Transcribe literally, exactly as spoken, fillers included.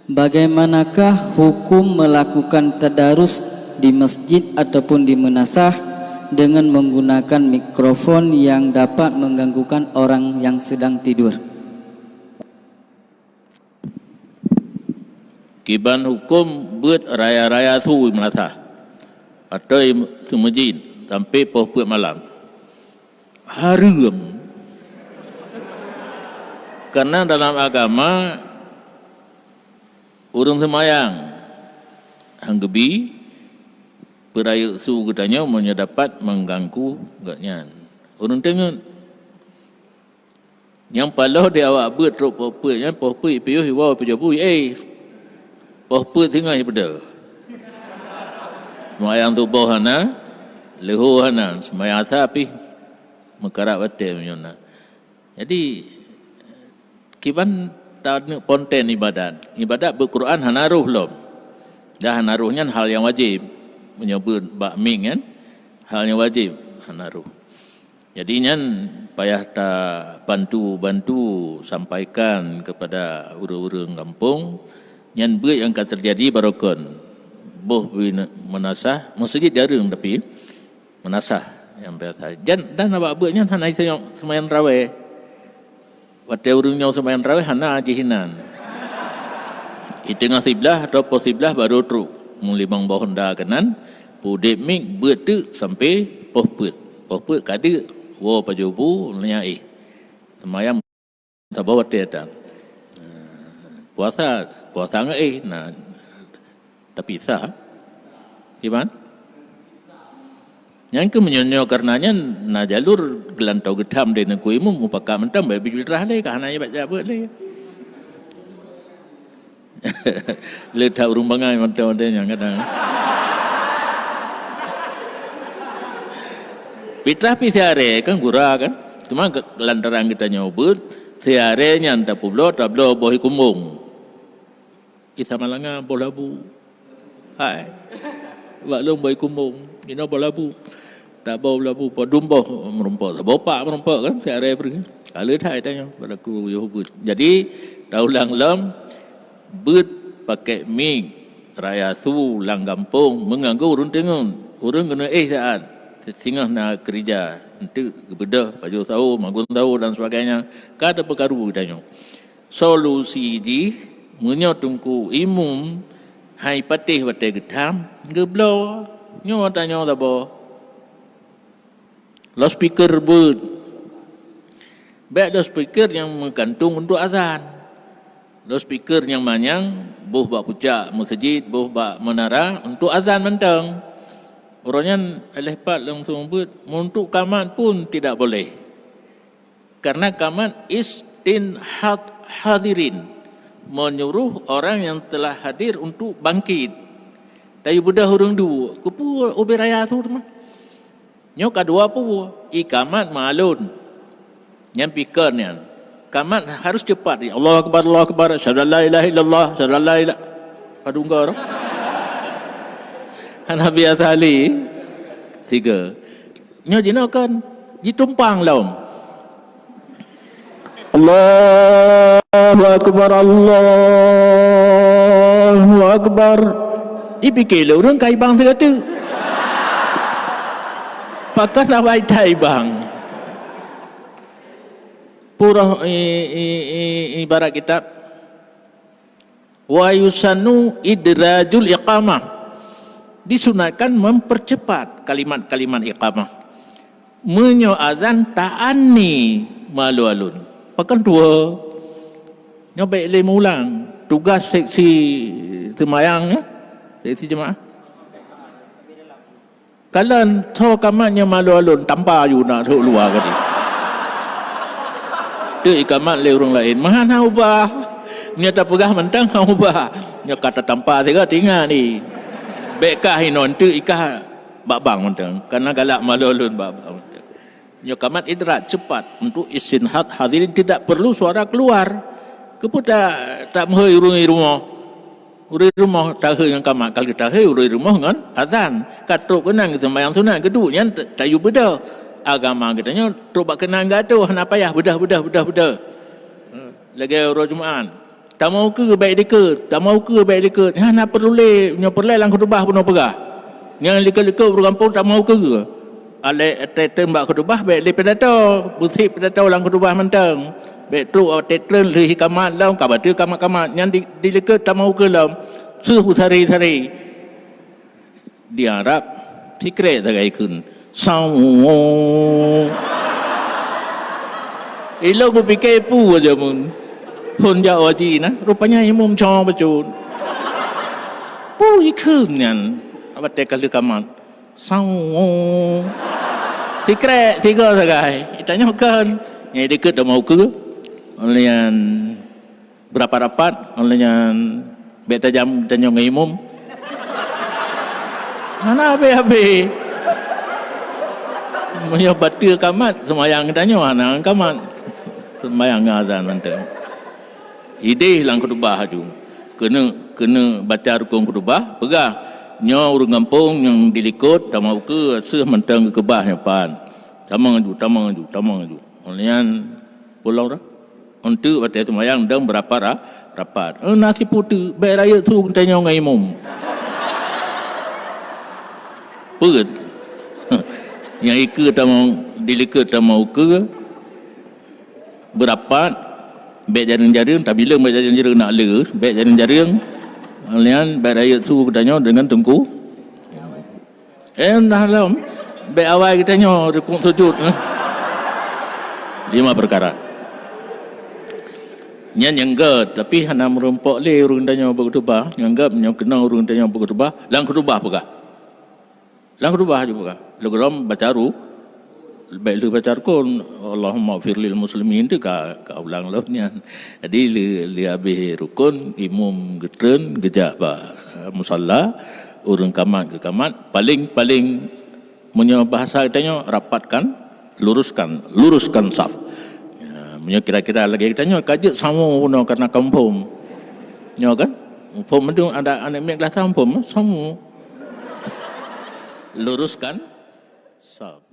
Bagaimanakah hukum melakukan tadarus di masjid ataupun di meunasah dengan menggunakan mikrofon yang dapat mengganggukan orang yang sedang tidur? Kiban huköm beuet raya-raya su i meunasah atau i seumeujid sampoe poh peuet malam. Hareuem. Karena dalam agama, ureuëng seumayang han geubi peurayeuk su geutanyoe meunyoe dapat mengganggu gobnyan. Ureuëng teungeut. Nyang paloh di awak beuet trok poh peuet nyan, poh peuet piôh iwoe peujobu, eh, poh peuet singoh ipeudeuh. Seumayang suboh hana, leuhô hana, seumayang asa pih meukarat watée meunyoe na. Jadi, kiban taneuk ponten ibadat. Ibadat beuet Quran hana roh lom. Dah hana roh nyan hal nyang wajéb. Meunyoe beuet bak mik nyan, hal nyang wajéb hana roh. Jadi nyan payah tabantu-bantu sampaikan kepada ureuëng-ureuëng gampông, nyan beuet nyang ka teujadi barokon. Boh bina-, meunasah, meuseujid jareueng tapi meunasah nyang biasa. Jan, dan awak beuet nyan hana seumayang tarawih. Watée ureuëng nyoe seumayang tarawih hana jih inan. I teungoh siblaih atau poh siblaih barô trok. Meulimong boh honda keunan, peudeb mik beuet teuk sampoe poh peuet. Poh peuet kadeuk woe pajobu nyan éh. Seumayang saboh watée tan. Puasa, puasa ngon éh na tapi sah. Iman? Nyang keu meunyoe nyoe kareuna nyan na jalur geulantoe geutham lé Teungku Imum mupakat mantong, bèk fitrah lé, ka hana bak jak beuet lé. Le that ureuëng bangai mantong-mantong nyang kadang. Fitrah pih siaré kan gura kan. Cuma lantaran geutanyoe beuet, siaré nyan tapubloe, tabloe boh ikumbong. Isa malanga boh labu. Hai. Bak lôn boh ikumbong, inoe boh labu. Tak boh labu, padum boh meurumpok, saboh pak meurumpok kan, siaré bri. Ka le that tanyoe, balaku yoh beuet. Jadi, taulang lom, beuet pakai mik raya su lam gampông meunganggu ureuëng teungeut. Ureuëng keuneuk éh saát, singoh na keurija, enteuk geubeudôh, pajoh sawo, magun sawo dan sebagainya, ka tapeukaru tanyoe. Solusi jih, meunyoe Teungku Imum hai patéh watée geutham, geubloe. Nyoe tanyoe saboh. Loudspeaker beuet. Bèk loudspeaker nyang meugantung untuk azan. Loudspeaker nyang manyang, boh bak pucak meuseujid, boh bak meunara, untuk azan mantong. Uroe nyan, éh lheueh pat langsung beuet, untuk kamat pun tidak boleh. Karena kamat istinhad hadirin, menyuruh orang yang telah hadir untuk bangkit. Tayue beudôh ureuëng duek, keupeue ubé raya su teuma? Nyoe ka dua peue, ikamat meualon. Nyan pikon nyan. Kamat harus cepat. Allahu Akbar, Allahu Akbar, asyhadu an la ilaha illallah, asyhadu an la ilaha. Padum gor. Hana biasa lé. Tiga. Nyoe jinoe kan jitumpang lom. Allahu Akbar, Allahu Akbar. Ipike lé ureuëng ka ibang sigoe teuk. Pakon awai that ibang. Purah i, i, i, ibarat kitab. Wa yusannu idrajul iqamah. Disunatkan mempercepat kalimat-kalimat iqamah. Meunyoe azan ta'anni meualon-alon. Pakon tuwoe? Nyoe bèk lé meuulang. Tugas seksi seumayang, ya. Seksi jeumaah. Kalon tho kamat nyang malu-alun, tampa aju na trok luwa gadi. Teuk ikamat lé ureuëng laén, meuhan han ubah. Meunyoe tapeugah mantong han ubah. Nyoe ka tatampa sigoe, ingat ni. Bèk kah inoe teuk ikah bak bang mantong. Kana galak malu-alun bak bang mantong. Nyoe kamat idrak cepat untuk istinhad hadirin, tidak perlu suara keluar. Keupeue ta-, tameuhôi ureuëng rumoh? Ureuëng rumoh tahôi ngon kamat, ka lheueh tahôi ureuëng rumoh ngon azan. Ka trok keunan seumayang sunat geuduek nyan ta-, tayue beudôh. Agama geutanyoe trok bak keunan geuatoe, hana payah beudôh, beudôh, beudôh, beudôh. Lagèe uroe Jumat. Tamong ukeue bèk likot, tamong ukeue bèk likot. Hana peureulèe, nyoe peureulèe lam khutubah bunoe peugah. Nyang likot-likot ureueng gampông tamong ukeue. Alèh teutem bak khutubah bèk lé pidato, beusit pidato lam khutubah mantong. Bèk trok watèe treun lheueh kamat lom, ka bateue kamat-kamat. Nyang di, di likot tamong ukeue lom. Seuh beusari-sari. Di Arab, sikrek sagai kheun. Sawu. Ilôn kupike peue jameun. Phôn jak haji na, rupanya imum cong bacut. Peue ikheun nyan? Watèe ka lheueh kamat. Sawu. Sikrek sigoe sagai. Itanyoe kon. Nyang dikeue tamong ukeue. Lheuh nyan beurapat-rapat, lheuh nyan bèk tajam tanyoe ngon imum. Hana habéh-habéh. Meunyoe bateue kamat, seumayang tanyoe hana kamat. Seumayang ngon azan mantong. Idéh lam khutubah aju. Keuneuk, keuneuk baca rukon khutubah, peugah, "Nyoe ureueng gampông nyang di likot, tamong ukeue, seuh mantong geukeubah nyoe pat. Tamong aju, tamong aju, tamong aju." Lheuh nyan pulang dah. Eunteuk watèe seumayang dong beurapat ra-, rapat. Eh, na sipeue teuk, bèk rayeuk su geutanyoe ngon imum. Peuet. Nyang ikeue tamong, di likot tamong ukeue, beurapat, bèk jareueng-jareueng, tabileueng bèk jareueng-jareueng nak le, bèk jareueng-jareueng. Lheuh nyan bèk rayeuk su geutanyoe deungon teungku. Eh, nah lom. Bèk awai geutanyoe rukuk sujud, eh. Lima peukara. Nyan nyang gèt, tapi hana meurumpok lé ureueng tanyoe bak khutubah. Nyang gèt nyoe keunong ureueng tanyoe bak khutubah, lam khutubah peugah. Lam khutubah aju peugah. Lôn gohlom baca ru-, Bèk lheueh baca rukon, "Allahumma ighfir lil muslimin" tu ka, ka ulang lom nyan. Jadi, lheueh, lheueh habéh rukon, imum geutreun, geujak bak, eh, musalla, ureueng kamat geukamat, paléng-paléng, meunyoe bahasa geutanyoe, rapatkan, luruskan, luruskan saf. Ya, meunyoe kira-kira lagèe geutanyoe, ka jeuet sawu bunoe karena ka muphom. Nyoe kan? Muphom meudu ada aneuk miet geulasa muphom, sawu. Luruskan saf.